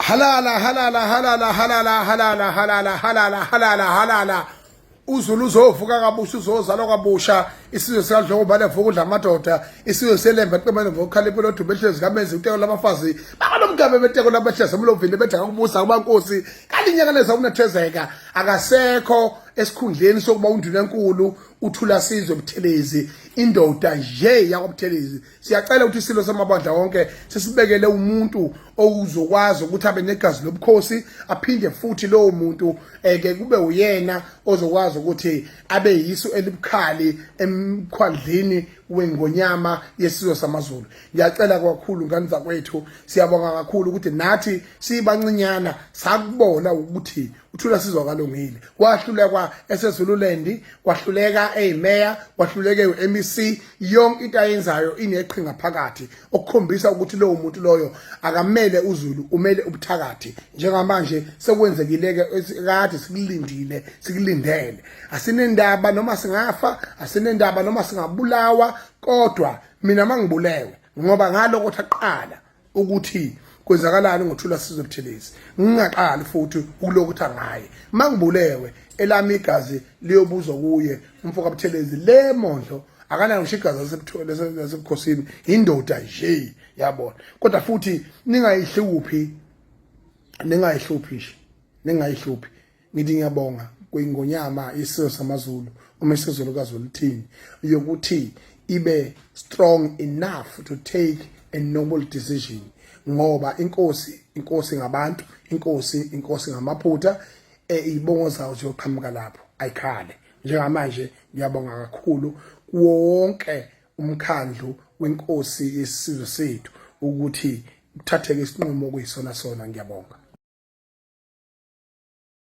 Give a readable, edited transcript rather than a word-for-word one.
Halala halala halala halala halala halala halala halala halala uZulu uzovuka kabusha uzozalwa kabusha isizwe sikaDlokobane vuka udla amadoda isizwe selembe qemene ngokukhalipha lodumo ehlezi kamenzi uteko labafazi bakalomgabe beteko labehlezi emlovini bedaka kubusa kubankosi kalinyakaneza ukunethezeka akasekho esikhundleni sokuba undunankulu uthula sizwe Buthelezi indoda nje yakwaButhelezi. Siyacela ukuthi isilo samabandla wonke sisibekele umuntu owuzokwazi ukuthi abe negazi lobukhosi, aphinde futhi lowo muntu eke kube uyena ozokwazi ukuthi abe yiso elibukhali emkhwandlini wengonyama yesizwe samaZulu. Ngiyacela kakhulu ngane zakwethu, siyabonga kakhulu ukuthi nathi sibancinyana sakubona ukuthi uthula sizwa kalungile. Kwahlulekwa eseZululand, kwahluleka eyimeya, kwahluleke u-MEC. Yonke into ayenzayo ineqhinga phakathi okukhombisa ukuthi lowo muntu loyo akamele uZulu, umele ubuthakathi. Njengamanje sekwenzekile-ke kade sikulindile, sikulindele. Asinendaba noma singafa, asinendaba noma singabulawa, kodwa mina mangibulewe ngoba ngalokho aqala ukuthi kwenzakalani ngothula Sizwe Buthelezi, ngingaqali futhi ukulokuthi ngaye mangibulewe elami igazi liyobuzwa kuye umfo kaButhelezi. Le mondlo akanayo ngisho igazi lasebukhosini, indoda nje yabona. Kodwa futhi ningayihluphi, ningayihluphi nje, ningayihluphi. Ngithi ngiyabonga kwingonyama isizwe samaZulu uMisuzulu kaZwelithini yokuthi ibe strong enough to take a noble decision, ngoba inkosi inkosi ngabantu, inkosi inkosi ngamaphutha, izibongo zawo ziyoqhamuka lapho ayikhale. Njengamanje ngiyabonga kakhulu kuwo wonke umkhandlu wenkosi yesizwe sethu ukuthi kuthatheke isinqumo okuyisona sona. Ngiyabonga.